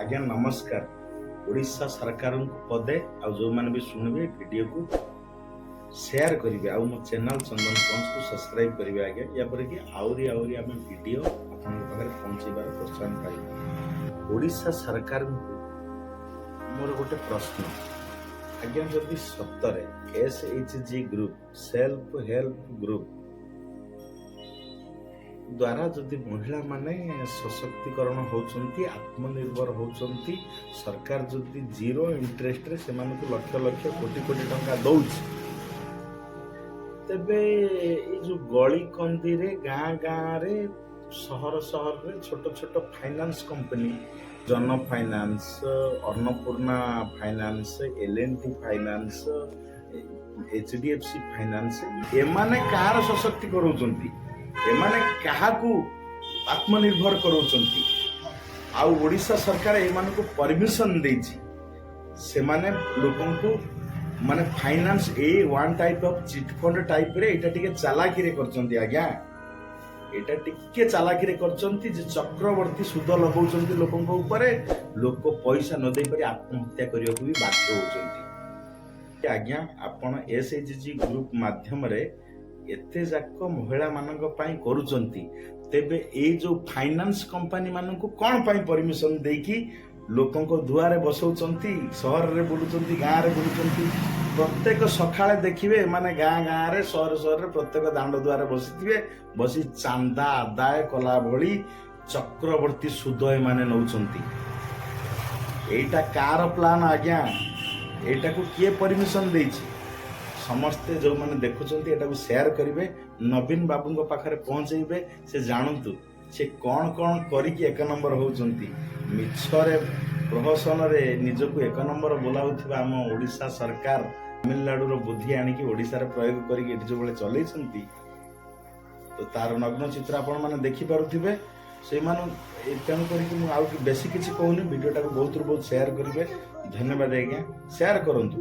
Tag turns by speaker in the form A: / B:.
A: ଆଜ୍ଞା ନମସ୍କାର। ଓଡ଼ିଶା ସରକାରଙ୍କୁ ପଦେ, ଆଉ ଯେଉଁମାନେ ବି ଶୁଣିବେ, ଭିଡ଼ିଓକୁ ସେୟାର କରିବେ ଆଉ ମୋ ଚ୍ୟାନେଲ ଚନ୍ଦନ ପଞ୍ଚକୁ ସବସ୍କ୍ରାଇବ କରିବେ ଆଜ୍ଞା। ୟା ପରେ କି ଆହୁରି ଆହୁରି ଆମେ ଭିଡ଼ିଓ ଆପଣଙ୍କ ପାଖରେ ପହଞ୍ଚେଇବାର ପ୍ରୋତ୍ସାହନ ପାଇବୁ। ଓଡ଼ିଶା ସରକାରଙ୍କୁ ମୋର ଗୋଟେ ପ୍ରଶ୍ନ ଆଜ୍ଞା, ଯଦି ସତରେ SHG group, self help group ଦ୍ୱାରା ଯଦି ମହିଳାମାନେ ସଶକ୍ତିକରଣ ହେଉଛନ୍ତି, ଆତ୍ମନିର୍ଭର ହେଉଛନ୍ତି, ସରକାର ଯଦି ଜିରୋ ଇଣ୍ଟରେଷ୍ଟରେ ସେମାନଙ୍କୁ ଲକ୍ଷ ଲକ୍ଷ କୋଟି କୋଟି ଟଙ୍କା ଦଉଛି, ତେବେ ଏଇ ଯୋଉ ଗଳି କନ୍ଦିରେ, ଗାଁ ଗାଁରେ, ସହର ସହରରେ ଛୋଟ ଛୋଟ ଫାଇନାନ୍ସ କମ୍ପାନୀ, ଜନ finance, Annapurna finance, L&T finance, HDFC finance, ଏମାନେ କାହାର ସଶକ୍ତି କରାଉଛନ୍ତି? ଏମାନେ କାହାକୁ ଆତ୍ମନିର୍ଭର କରାଉଛନ୍ତି? ଆଉ ଓଡ଼ିଶା ସରକାର ଏମାନଙ୍କୁ ପରମିଶନ ଦେଇଛି, ସେମାନେ ଲୋକଙ୍କୁ ମାନେ ଫାଇନାନ୍ସ, ଏଇ one type of chit fund ଟାଇପରେ। ଏଇଟା ଟିକେ ଚାଲାକିରେ କରିଛନ୍ତି ଆଜ୍ଞା। ଏଇଟା ଟିକେ ଚାଲାକିରେ କରିଛନ୍ତି ଯେ ଚକ୍ରବର୍ତ୍ତୀ ସୁଧ ଲଗାଉଛନ୍ତି ଲୋକଙ୍କ ଉପରେ। ଲୋକ ପଇସା ନ ଦେଇପାରି ଆତ୍ମହତ୍ୟା କରିବାକୁ ବି ବାଧ୍ୟ ହଉଛନ୍ତି। ଆଜ୍ଞା, ଆପଣ ଏସ୍ଏଚଜି ଗ୍ରୁପ ମାଧ୍ୟମରେ ଏତେ ଯାକ ମହିଳାମାନଙ୍କ ପାଇଁ କରୁଛନ୍ତି, ତେବେ ଏଇ ଯୋଉ ଫାଇନାନ୍ସ କମ୍ପାନୀ ମାନଙ୍କୁ କଣ ପାଇଁ ପରମିଶନ ଦେଇକି ଲୋକଙ୍କ ଦୁଆରେ ବସଉଛନ୍ତି, ସହରରେ ବୁଲୁଛନ୍ତି, ଗାଁରେ ବୁଲୁଛନ୍ତି? ପ୍ରତ୍ୟେକ ସକାଳେ ଦେଖିବେ ଏମାନେ ଗାଁ ଗାଁରେ, ସହର ସହରରେ ପ୍ରତ୍ୟେକ ଦାଣ୍ଡ ଦୁଆରେ ବସିଥିବେ। ବସି ଚାନ୍ଦା ଆଦାୟ କଲା ଭଳି ଚକ୍ରବର୍ତ୍ତୀ ସୁଧ ଏମାନେ ନଉଛନ୍ତି। ଏଇଟା କାର ପ୍ଲାନ୍ ଆଜ୍ଞା? ଏଇଟାକୁ କିଏ ପରମିଶନ ଦେଇଛି? ସମସ୍ତେ ଯୋଉମାନେ ଦେଖୁଛନ୍ତି, ଏଟାକୁ ସେୟାର କରିବେ, ନବୀନ ବାବୁଙ୍କ ପାଖରେ ପହଞ୍ଚେଇବେ। ସେ ଜାଣନ୍ତୁ ସେ କଣ କଣ କରିକି ଏକ ନମ୍ବର ହଉଛନ୍ତି। ମିଛରେ, ପ୍ରହସନରେ ନିଜକୁ ଏକ ନମ୍ବର ବୋଲାଉଥିବା ଆମ ଓଡ଼ିଶା ସରକାର ତାମିଲନାଡୁର ବୁଦ୍ଧି ଆଣିକି ଓଡ଼ିଶାରେ ପ୍ରୟୋଗ କରିକି ଏଠି ଯୋଉଭଳି ଚଲେଇଛନ୍ତି, ତ ତାର ନଗ୍ନ ଚିତ୍ର ଆପଣମାନେ ଦେଖିପାରୁଥିବେ। ସେଇମାନ ତେଣୁ କରିକି ମୁଁ ଆଉ ବେଶୀ କିଛି କହୁନି। ଭିଡ଼ିଓଟାକୁ ବହୁତରୁ ବହୁତ ସେୟାର କରିବେ। ଧନ୍ୟବାଦ ଆଜ୍ଞା, ସେୟାର କରନ୍ତୁ।